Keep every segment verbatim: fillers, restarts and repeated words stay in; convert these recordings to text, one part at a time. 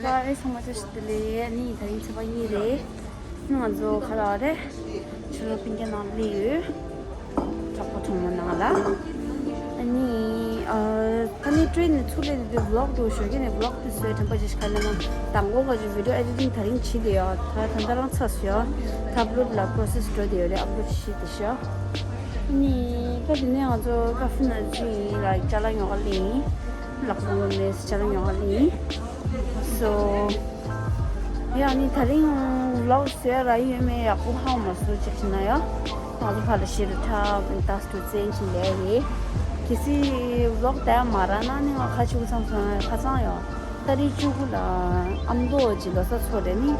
ཚང་མ་བཀྲ་ཤིས་བདེ་ལེགས། ཨ་ནི་དེ་རིང་ཚེས་པ་གཉིས་རེད། ང་ཚོ་ག་ལ་རེད། ཕྱི་ལོགས་པིན་ཀའི་ནང་སླེབས་ཡོད། གྲོགས་པོ་གྲོགས་མོ་ནང་ལ། ཨ་ནི་ཨ་ད་ནི་ཊེ་རེན་ནས་ཚུར་སླེབས་དུས་བི་ལོག་འགྲོ་ཞོར་གྱི་ནས་བི་ལོག་དེ་བཟོས་དྲན་པ་ཅིག་ག་ལ་ན་དང་པོ་ག་ཅིག་བི་ཌི་ཡོ་ཨེ་ཌི་ཊིང་དེ་རིང་བྱེད་དེ་ཡོད། ད་ད་ལྟ་རང་ཚར་སོང་ཡོད། ད་ཨབ་ལོཌ་ལ་པོ་རོ་སེ་སི་འགྲོ་བསྡད་ཡོད་རེད། ཨབ་ལོཌ་བྱེད་དེ་ཤོག་ཨ་ནི་ད་དེ་ནས་ང་ཚོ་ཀ་ཧྥེ་ནང་ཚུད་ཡིན་ལ། ཅ་ལག་ཉོ་ག་སླེབས་ཡིན། ལག་པ་སྔོན་མའི་ཅ་ལག་ཉོ་ག་སླེབས་ཡིན། སོ། ཡ་ནི་དེ་རིང་བི་ལོག་བཟོས་ར་ཡོད་མེད་ཡག་པོ་ཧ་གོ་མ་སོང་། ཅིག་བྱས་ན་ཡ། ང་ཚོ་ཕར་ལ་ཤི་རུ་ཁྲ་ཏག་ཏུ་བཙན་གྱིས་ལས་རེད། གལ་སྲིད་བི་ལོག་བལྟས་མ་རག་ན་ནི་ང་ཁ་ཆུ་ཚང་སོང་ཁ་ཚང་ཡོད། ཏ་རིག་བཅུ་དགུ་ལ་ཨ་མདོ་གི་ལོ་གསར་ཚོགས་རེད། ནི་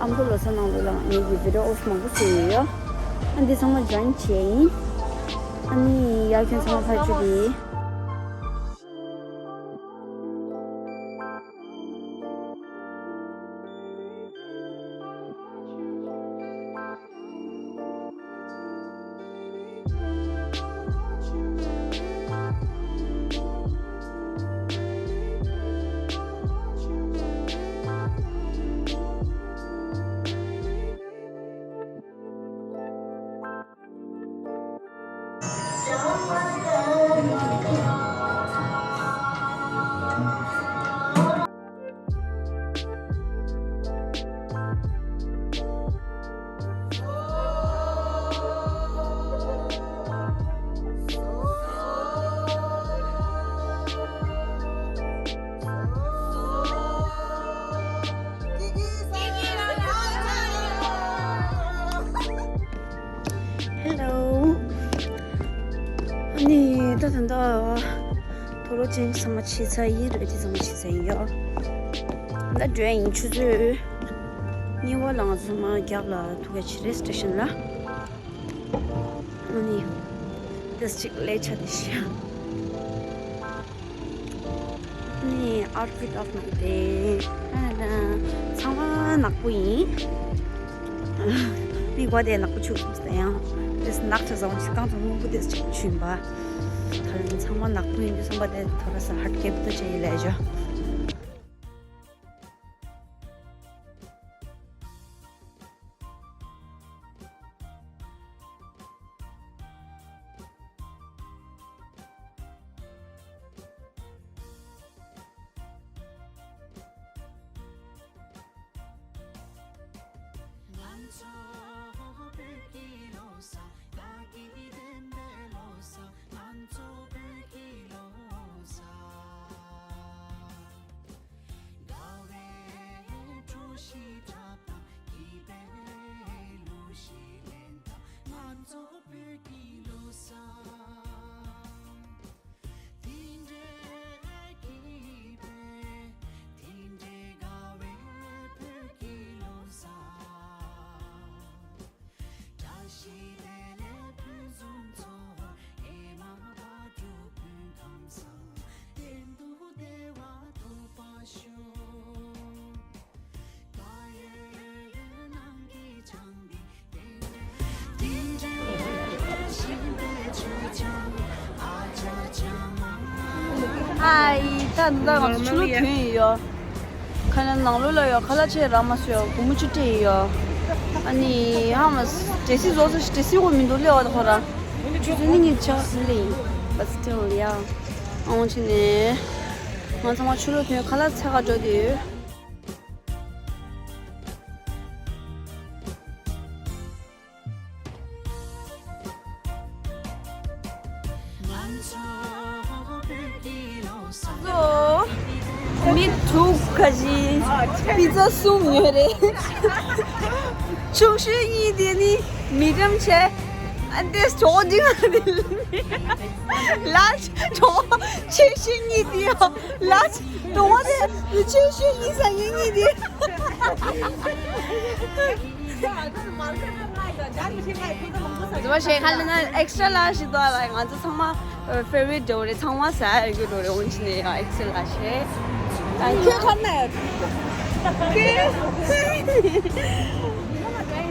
ཨ་མདོ་ལོ་གསར་ནང་ལོགས་ལ་ངེད་ཀྱིས་བི་ཌི་ཡོ་ཨོ་ཕ་མང་པོ་བཟོས་ཡོད། ཨ་འདི་ཚང་མ་ཇོ་ཡིན་བྱས་ཡིན། ཨ་ནི་ཡ་ཁྱོད་ཚང་མ་ཕར་ཚུར་རེད། Hello. ཨ་ནི་ད་ད་ད་དོ་རོ་ཅན་ཚང་མ་ཕྱི་ཚ་ཡིན། རོལ་དེ་ཚང་མ་ཕྱི་ཚ་ཡིན་ཡོད། ད་འགྲོ་ཡིན། ཆུ་ཚོད་གཉིས་པ་ལ་ང་ཚོ་མ་རྒྱབ་ལ་ཐུག་ག་ཕྱི་རེད། སི་ཊེ་ཤན་ལ། ཨ་ནི་དེ་ཅིག་ལས་ཆ་དེ་ཤ། ནི་ཨའུ་ཊི་ཕིཊ་ཨོ་ཕ་མའི་ཌེ། ཨ་ན་ཚང་མ་ནག་པོ་ཡིན། མི་གོ་དེ་ནག་པོ་ཆུ་སོང་ཟེར་ཡང་། དེ་ནག་ཆ་ཟ་འོང་ཅི་གང་ཚང་སྔོན་པོ་དེ་ཆུ་ཆུན་པ། ད་ཚང་མ་ནག་པོ་ཡིན་དུས་ཚང་མ་དེ་ཐོ་ར་ས་ཧར་ཊི་ཀེབ་ཏུ་ཆེ་ཡི་ལས་བྱ། ཧའི། ད་ད་ང་ཚོ་ཆུ་ལོག་ཐོན་ཡོད། ཁ་ལག་ནང་ལོགས་ལ་ཡོད། ཁ་ལག་ཆེ་ར་མ་སོ་ཡོད། སྒོར་མོ་བཅུ་སྤྲད་ཡོད། ཨ་ནི་ཧ་མ་ཌེ་སི་བཟོ་ས་ཞིག་ཌེ་སི་འོ་མི་འདུག་ལེ་བ་ད་ཁོ་ར། ཆུ་ཚོད་ནི་ངས་ཆགས་ལེ་ཡིན། But still, yeah. ཨང་ཆི་ནས་ང་ཚང་མ་ཆུ་ལོག་ཐོན་ཡོད། ཁ་ལག་ཚ་ག་འགྲོ་དེ་ཡོད། མི་དྲུག་ག་ཅིག་པི་ཛ་གསུམ་ཉོས་རེད། ཆུང་ཤོས་གཉིས་དེ་ནི་མི་ཌམ་བྱས། ཨ་དེ་ཇོ་ཇི་ང་དེ་ལ་ཇོ་ཆེ་ཤོས་གཉིས་དེ་ཡང་ལ་ཇོ་དེ་ཆེ་ཤོས་གཉིས་ས་ངེས་གཉིས་དེ། འཛུལ་བ་བྱས་ཁ་ལ་ན་ཨེག་སི་ཊྲ་ལ་ཞིག་འདུག་ལ། ང་ཚོ་ཚང་མ་ཕེ་ཝ་རིཊ་འདྲ་བོ་རེད། ཚང་མ་ཟ་ཡ་ཡོད་རྒྱུ་འདྲ་བོ་རེད། འོན་ཅི་ནས་ཡང་ཨེག་སི་ཊྲ་ལ་ཞེས། ད་ཁྱོད་ཁ་ན་ཡོད།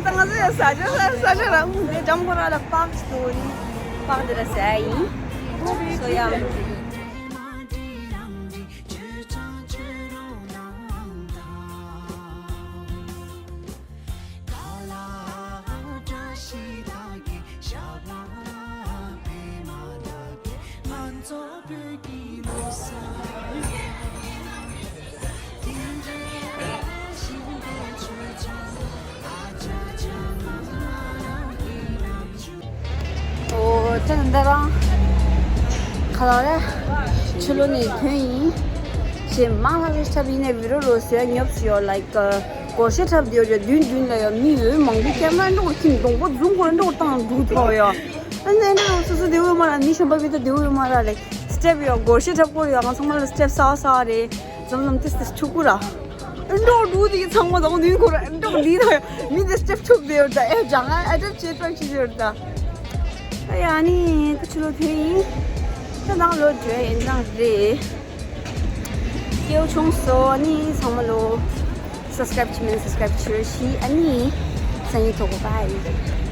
ད་ང་ཚོ་ཡང་ཟ་ཆ་ཟ་ཆ་རང་མོ་འདི་ལྕམ་ཁོ་ར་ལ་པགས་ཤིག་འདུག་ནི་པགས་འདི་ལ་ཟ་ཡ་ཡིན། སོ་ཡ། ད་རང་ཁ་ལག་རེད། ཕྱི་ལོགས་ནས་ཐོན་ཡིན། ཞེ་མང་ལ་རེ་ཁྲབ་ཡིན་ནས་བི་རོ་རོ་ཟེར་ཉོབ་སུ་ཡོད། ལའིཀ་སྒོར་གཞས་འཁྲབ་དེ་ཡོད་རེད། མདུན་མདུན་ལ་ཡོད། མི་ཡོད་མང་པོ་ཀེམ་ར་འགྲོ་ཁྱིམ་སྡོང་པོ་འཛུམ་ཁོ་ར་འགྲོ་བཏང་འགྲོ་ཐོག་ཡོད། ཨ་ནི་འགྲོ་སོ་སོ་དེ་འོས་མ་ར། མི་གཞན་པ་མི་ད་དེ་འོས་མ་ར་ལེ། སི་ཊེབ་ཡོད། སྒོར་གཞས་འཁྲབ་སྐོར་ཡོད། ང་ཚང་མ་ལ་སི་ཊེབ་གསར་གསར་རེད། འཛོམས་འཛོམས་ཏིས་ཏིས་ཆུ་ཀུ་ར། འགྲོ་འགྲོ་དེ་ཚང་མ་དང་ནུས་ཁོ་ར་འགྲོ་ལི་ད་ཡོད། མི་དེ་སི་ཊེབ་ཆུབ་དེ་ཡོད་ད། ཨེ་ཅང་ཨ་ཨ་ཊེབ་ཆེ་ཏྲག་ཆེ་ཡོད་ད། ཨ་ཡ་ནི་ད་ཕྱི་ལོགས་ཐོན་ཡིན། ད་ནང་ལོགས་འགྲོ་ཡིན་ནང་རེད། སྐྱེའུ་ཆུང་སོ་ཨ་ནི་ཚང་མ་ལོ་སབ་སི་ཀ་རེབ་བྱེད་མིན་སབ་སི་ཀ་རེབ་བྱེད་རོགས་ཞུ། ཨ་ནི་སང་ཉིན་ཐོག་གོ་བྷའི།